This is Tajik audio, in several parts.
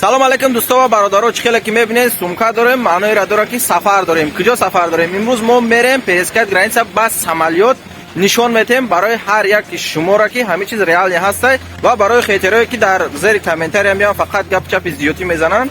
Салом алейкум, дӯсто ва бародаро. Чӣ хеле ки мебинед, сумка дорем, маъноеро дорад, ки сафар дорем. Куҷо сафар дорем? Имрӯз мо мерем пересекать граница ба самолёт. Нишон метем барои ҳар яки шуморо, ки ҳамин чиз реально ҳастай, ва барои хейтерое, ки дар зери комментария меян, фақат гап чапи зиёдӣ мезананд.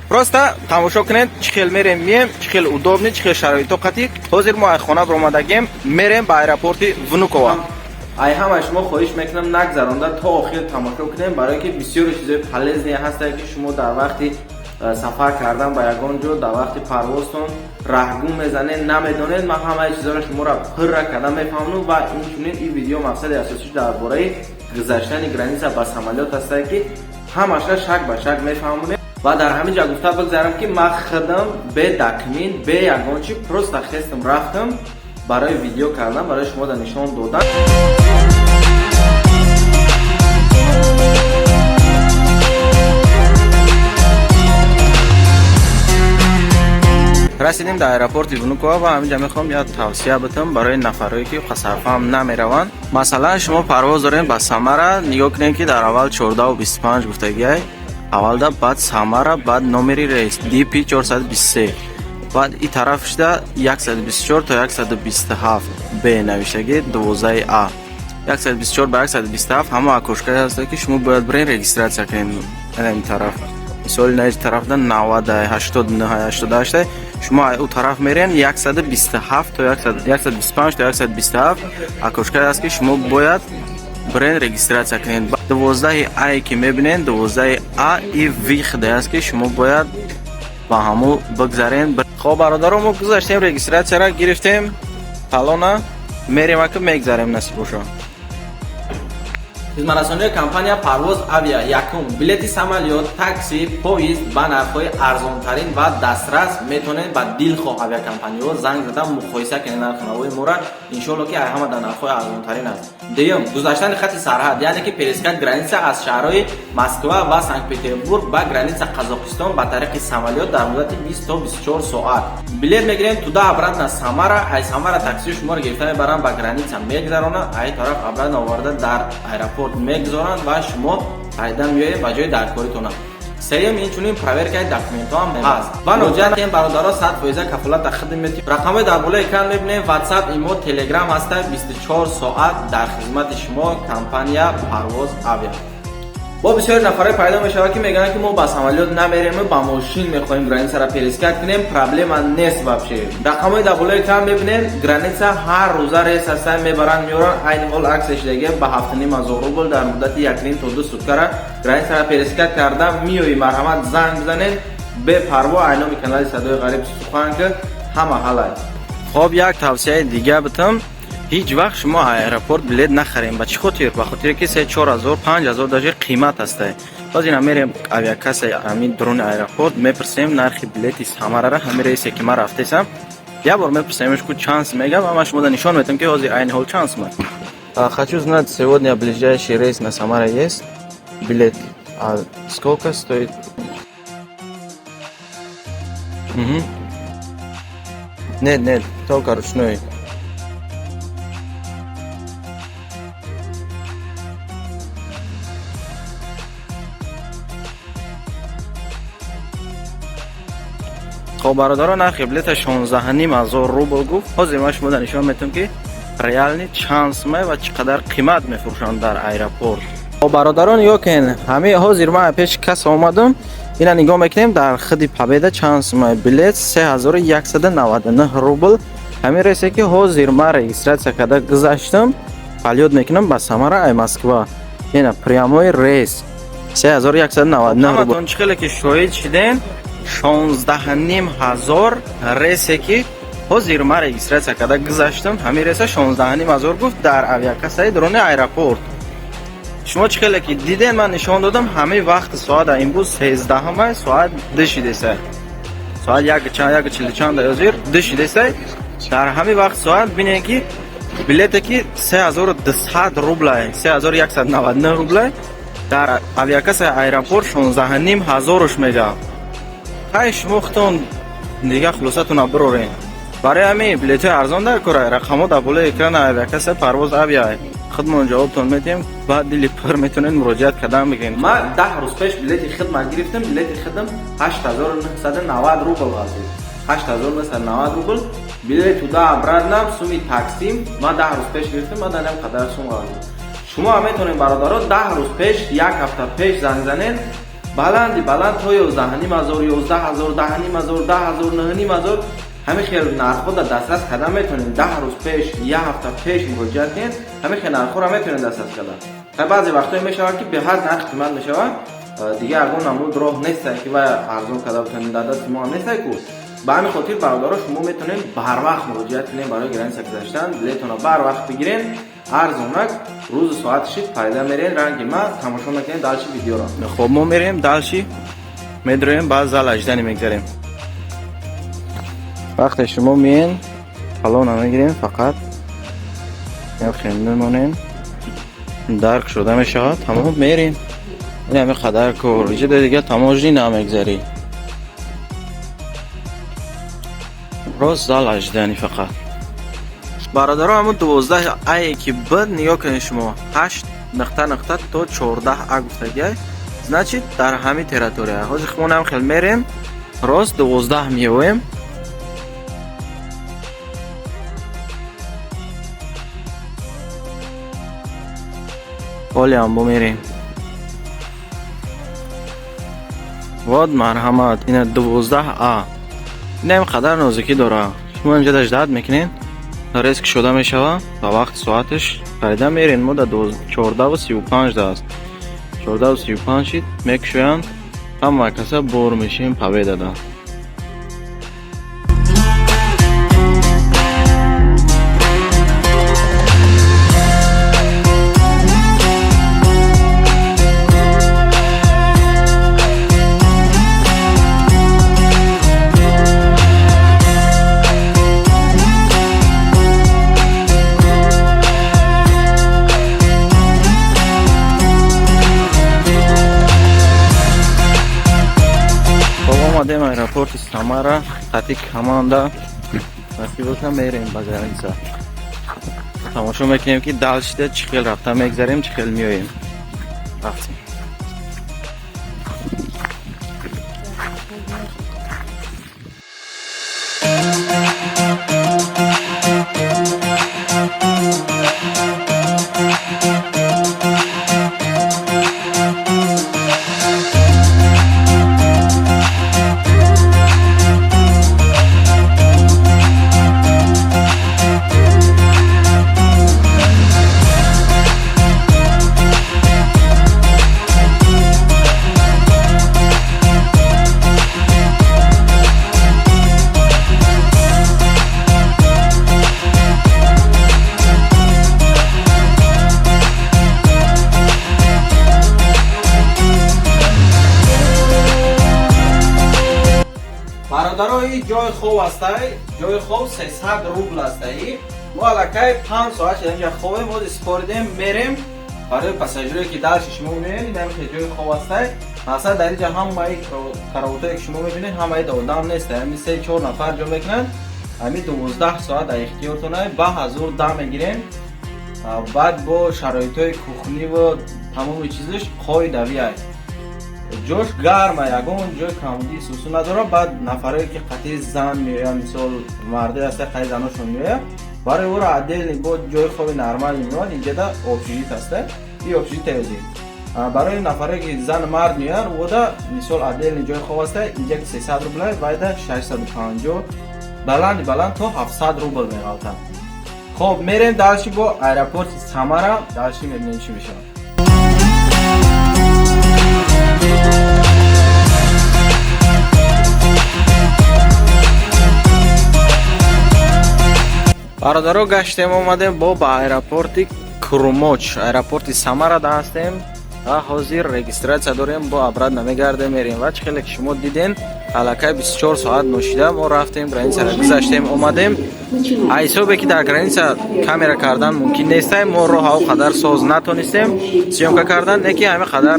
Просто тамошо кунед, чӣ хел мерем, мием, чӣ хел удобный, чӣ хел шароито қатӣ. Ҳозир мо ай хона баромадагем, мерем ба аэропорти Внуково. Ай ҳама шумо хоҳиш мекунам, нагзаронда то охир тамошо кунем, барое ки бисёре чизои полезные ҳастае, ки шумо дар вақти сафар кардан ба ягон ҷо, дар вақти парвозтон раҳгум мезанед, намедонед. Ман ҳамаи чизоро шуморо пурра карда мефаҳмам. Ва инчунин ин видео мақсади асосиш дар бораи гузаштани граница ба самолёт ҳастае, ки ҳамаша шаг ба шаг мефаҳмонем. Ва дар ҳамин ҷо гуфта бигзарам, ки ман худам бе документ, бе ягон чи просто хестам, рафтам барои видео кардан, барои шумо да нишон додан. Расидем дар аэропорти Внуково ва ҳаминҷа мехоҳам як тавсия битам барои нафарое, ки сарфаҳам намераванд. Масалан, шумо парвоз дорем ба Самара. Нигоҳ кунем, ки дар аввал 14:25 гуфтагиай аввалда, баъд Самара, баъд номери рейс DP 423, баъд и тараф шуда 124 то 127 б навиштаги 12 а 124 ба 127. Ҳама окошкае ҳаста, ки шумо бояд бирен, регистрация кунед. Ин тараф, мисоли, на тарафда 90, 89, 88, шумо ӯ тараф мерен, 127 то 125 то 127 окошкае аст, ки шумо бояд бирен, регистрация кунед. 12 ай ки мебинед, 12 а и выходе аст, ки шумо бояд ба ҳаму бигзарен. Хоб, бародаро, мо гузаштем, регистрацияра гирифтем, талона мерем, ака мегзарем, насиб боша. Хизматрасонии компания Парвоз Авиа: якум, билети самолёт, такси, поезд ба нархҳои арзонтарин ва дастрас. Метавонед ба дилхоҳ авиакомпаниҳо занг зада, муқоиса кунед нархнавои мора. Иншоалло, ки ҳама дар нархҳои арзонтарин аст. Дуюм, гузаштани хати сарҳад, яъне ки пересекать граница аз шаҳрҳои Москва ва Санкт Петербург ба граница Қазоқистон ба тариқи самолёт дар муддати 20 то 24 соат. Билет мегирем туда, обратно Самара. Ай Самара такси шуморо гирифта мебаранд, ба граница мегзаронанд, ай тараф обратно оварда дар аэропорт мегузоранд ва шумо пайда меоед ба ҷои даркоритона. Сеюм, инчунин проверкаи документҳо ҳам ҳаст. Ва муроҷиат кунем, бародаро, 100% кафолата хидм метиҳем. Рақамҳои дар болои экран мебинем, WhatsApp, имо, Telegram ҳаста. 24 соат дар хизмати шумо компания Парвоз Авиа. Бо бисёри нафарое пайдо мешавад, ки мегӯянд, ки мо ба самолёт намерему, ба мошин мехоҳем границаро пересекать кунем. Проблема нест вообще. Рақамҳои дар болои экран мебинем. Граница ҳар рӯза рейс ҳастан, мебаранд, меоранд. Айни ҳол акция шудаги ба 7500 рубл, дар муддати 1,5 то 2 суткара границаро пересекать карда миёӣ. Марҳамат, занг бизанед бепарво, айноми канали Садои Ғариб сухан, ки ҳама ҳалай. Хоб, як тавсияи дига битам: ҳеҷ вақт шумо аэропорт билет нахарем. Ба чӣ хотир? Ба хотире ки 3-4 ҳазор, 5000 даже қимат ҳастай. Боз ина мерем авиакассаи ҳамин дуруни аэропорт, мепурсем нархи билети Самарара. Ҳамин рейсе, ки ман рафтесам, як бор мепурсемш, ку чанд сум мегам, ва ман шумода нишон метам, ки ҳозир айни ҳол чанд сум. Хочу знать, сегодня ближайший рейс на Самара есть билет, а сколько стоит? Угу. Нет, нет, только ручной. Хоб, бародаро, нархи билета 16,5 ҳазор рубл гуфт. Ҳозир ман шумода нишон метавам, ки реально чанд сумай ва чӣ қадар қимат мефурӯшанд дар аэропорт. Хоб, бародарон, нигоҳ кунед, ҳамин ҳозир ман пеши касса омадам. Ина нигоҳ мекунем, дар худи Победа чанд сумай билет: 3199 рубл. Ҳамин рейсе, ки ҳозир ман регистрация карда гузаштам, полёт мекунам ба Самара ай Москва. Ина прямой рейс 3199 рубл. Чӣ хеле ки шоҳид шидем, 16,5 ҳазор рейсе, ки ҳозир ман регистрация карда гузаштам, ҳамин рейса 16,5 ҳазор гуфт дар авиакассаи дуруни аэропорт. Шумо чӣ хеле ки диден, ман нишон додам. Ҳамин вақти соата имрӯз 13-ҳамай, соат ду шидесай, соат як чанд, як чилу чанд, ҳозир ду шидесай. Дар ҳамин вақт соат бинед, ки билете, ки 3200 рублай, 3199 рублай, дар авиакассаи аэропорт 16,5 ҳазоруш мега. Хай, шумо худтон дига хулосатона бирорен. Барои ҳамин билетҳои арзон дар кора. Рақамҳо дар болои экрана, авиакасса Парвоз Авиа. Худмон ҷавобтон медиҳем, ба дили пур метавонед муроҷиат кардан бигирем. Ман 10 рӯз пеш билети хидмат гирифтам, билети хидм 8990 рубл ғалтид. 8990 рубл билет туда обратно суми таксим ман 10 рӯз пеш гирифтам, ман данам қадар сум ғалтид. Шумо ҳам метавонед бародаро 10 рӯз пеш, як ҳафта пеш занг занед, баланди баланд то 11500, 11000, 10500, 10000, 9500 ҳамин хел нархҳо дар дастрас кардан метавонед. 10 рӯз пеш, як ҳафта пеш муроҷиат кунед, ҳамин хел нархҳоро метавонед дастрас кардан. Баъзе вақтҳое мешавад ки беҳад нарх қимат мешавад, дигар ягон намуд роҳ нестае ки вай арзон карда бутонед, дар дасти мо ҳам нестае ку. Ба ҳамин хотир бародаро шумо метавонед барвақт муроҷиат кунед барои граница гузаштан, билетонро барвақт бигиред, арзонак рӯзу соати шид пайда мерен, ранги ма тамошо мекунед дальше видеоро. Хоб мо мерем дальше, медроем ба зал ожидания мегзарем. Вақте шумо миен талона мегирем, фақат хел мемонем, дарк шуда мешавад, тамом мерем. Ин ҳамин қадар кор, иҷа дига таможни намегзарӣ. Рост зал ожидания фақат. Бародаро ҳамун 12 ае ки буд, нигоҳ кунед шумо 8 нуқта нуқта то 14 а гуфтагиай, значит дар ҳамин территория. Ҳозир хумонам хел мерем, рост 12 меоем. Ҳолиам бо мерем. Вот марҳамат, ина 12 а. Ина ин қадар нозукӣ дора. Шумо инҷа даждат мекунед, резк шуда мешава ба вақти соаташ харида мерен. Мо дар 14:35 да аст. 14:35 шид мекушоянд, ҳама каса бор мешем победада. Омадем аэропорти Самара, қати команда насиб боша мерем ба граница. Тамошо мекунем ки дальше чӣ хел рафта мегзарем, чӣ хел меоем. Рафтем. Бародарои ҷои хоб ҳастай, ҷои хоб 300 рубл ҳастай. Мо аллакай 5 соат шуда инҷа хобем, ҳозир супоридем, мерем. Барои пассажирое ки дальше шумо меоед, ин ҳамин ҷои хоб ҳастай. Масалан дар инҷа ҳамаи каравотое ки шумо мебинед, ҳамаи одам нест. Ҳамин 3-4 нафар ҷо мекунанд. Ҳамин 12 соат дар ихтиёртон ай, ба 1000 дам мегирем. Баъд бо шароитҳои кухни ва тамоми чизаш қоидавӣ ай. Ҷош гарма, ягон ҷои камбудии сусу надорад. Баъд нафарое ки қатъи зан меоянд, мисол мардое ҳаста қатъи заношон меоянд, барои ӯро отдельный бо ҷои хоби нормалӣ меояд. Инҷада общежит ҳаста, и общежит ҳозир. Барои нафарое ки зану мард меоянд, ода мисол отдельный ҷои хоб ҳаста. Инҷа 300 рубл, вайда 650, баланди баланд то 700 рубл меғалтад. Хоб мерем дальше бо аэропорти Самара, дальше мебинем чӣ мешавад. Бародаро гаштем омадем бо ба аэропорти Курумоч, аэропорти Самара да ҳастем ва ҳозир регистрация дорем, бо обратно мегардем, мерем. Ва чӣ хеле ки шумо диден, аллакай 24 соат ношида мо рафтем, границаро гузаштем, омадем. А ҳисобе ки дар граница камера кардан мумкин нестай, мо роҳа о қадар соз натонистем съёмка кардан, не ки ҳамин қадар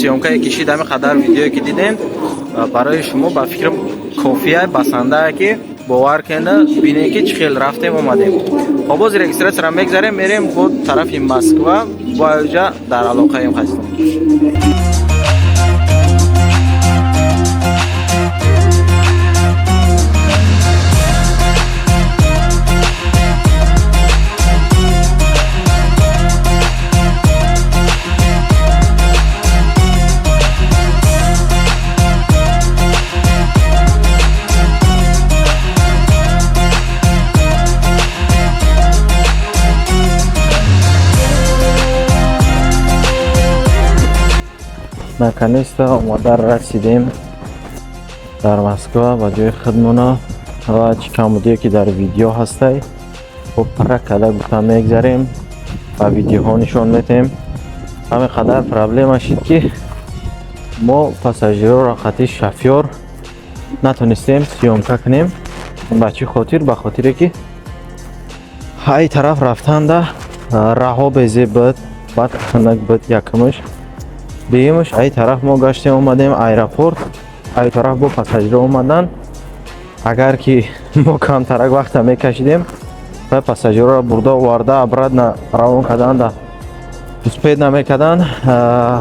съёмкае ки шид, ҳамин қадар видеое ки дидем, барои шумо ба фикрам кофия, басандае ки бовар кунед, бинед ки чӣ хел рафтем омадем. Хоб, бози регистрация ро мегзарем, мерем худ тарафи Москва, бо аёҷа дар алоқаем ҳастем. Наконец-то омода расидем дар Москва ба ҷои худмона ва чӣ камбудие, ки дар видео ҳастай, бо пара када гуфта мегзарем ва видеоҳо нишон метем. Ҳамин қадар проблема шид, ки мо пассажирҳоро қати шофёр натонистем съёмка кунем. Ба чӣ хотир? Ба хотире ки ҳай тараф рафтанда раҳо безеб буд, баъд хунук буд якумаш. Дуюмаш, ай тараф мо гаштем, омадем аэропорт, ай тараф бо пассажирҳо омадан. Агар ки мо камтарак вақта мекашидем ва пассажирҳоро бурда оварда, обратно равон карданда успеть намекарданд.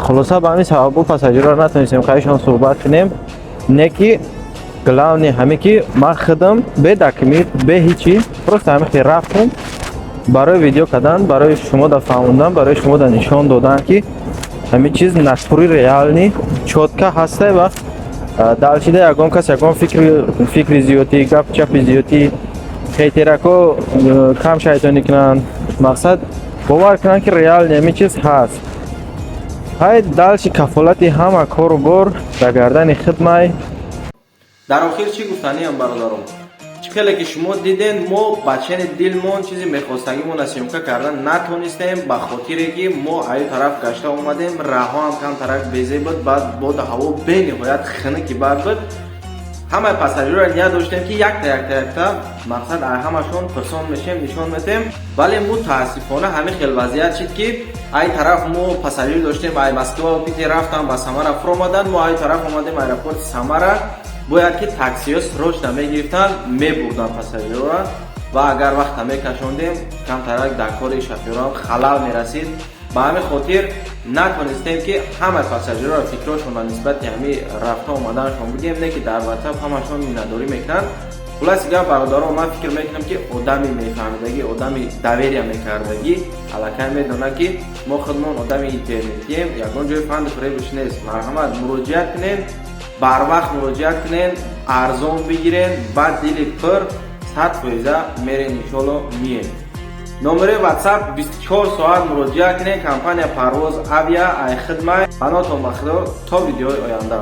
Хулоса, ба ҳамин сабаб пассажирҳоро натонистем қайшон суҳбат кунем. Не ки главный ҳаме ки ман худам бе документ, бе ҳичи, просто ҳаме ки рафтем барои видео кардан, барои шумо да фаҳмондан, барои шумо да нишон додан, ки ҳамин чиз натури реальный чётко ҳаста. Ва далшида ягон кас ягон фикри зиёдӣ, гап чапи зиёдӣ, хейтерако кам шайтонӣ кунанд, мақсад бовар кунанд, ки реальный ҳамин чиз ҳаст. Ҳай, дальше кафолати ҳама кору бор дар гардани хидмай. Дар охир чӣ гуфтаниам, бародарон? Чӣ хеле ки шумо диден, мо ба чени дилмон чизе мехостагимон съёмка кардан натонистем, ба хотире ки мо аю тараф гашта омадем, раҳо ҳам камтарак безеб буд, баъд боду ҳаво бениҳоят хунуки бад буд. Ҳамаи пассажирро ният доштем, ки якта, якта, якта, мақсад ай ҳамашон пирсон мешем, нишон метем, вале мутаассифона ҳамин хел вазъият шид, ки ай тараф мо пассажир доштем, ай Москва, Питер рафтан, ба Самара фуромадан. Мо ай тараф омадем аэропорти Самара, бояд ки таксиҳо срочно мегирифтанд, мебурданд пассажирҳоро ва агар вақта мекашондем, камтарак дар кори шофёрам халал мерасид. Ба ҳамин хотир натонистем, ки ҳамаи пассажирҳоро фикрҳошонро нисбати ҳамин рафта омаданашон бигем, не ки дар WhatsApp ҳамашон миннатдорӣ мекунанд. Хулоси гап, бародарон, ман фикр мекунам, ки одами мефаҳмидагӣ, одами доверия мекардагӣ аллакай медонад, ки мо худмон одами интернетием, ягон ҷои фанду фиребиш нест. Марҳамат, муроҷиат кунем, барвақт муроҷиат кунен, арзон бигирен, баъд дили пур 100% мерен, иншолло миен. Номери WhatsApp 24 соат муроҷиат кунен. Компания Парвоз Авиа ай хидмай. Панотон ба Худо, то видеои оянда.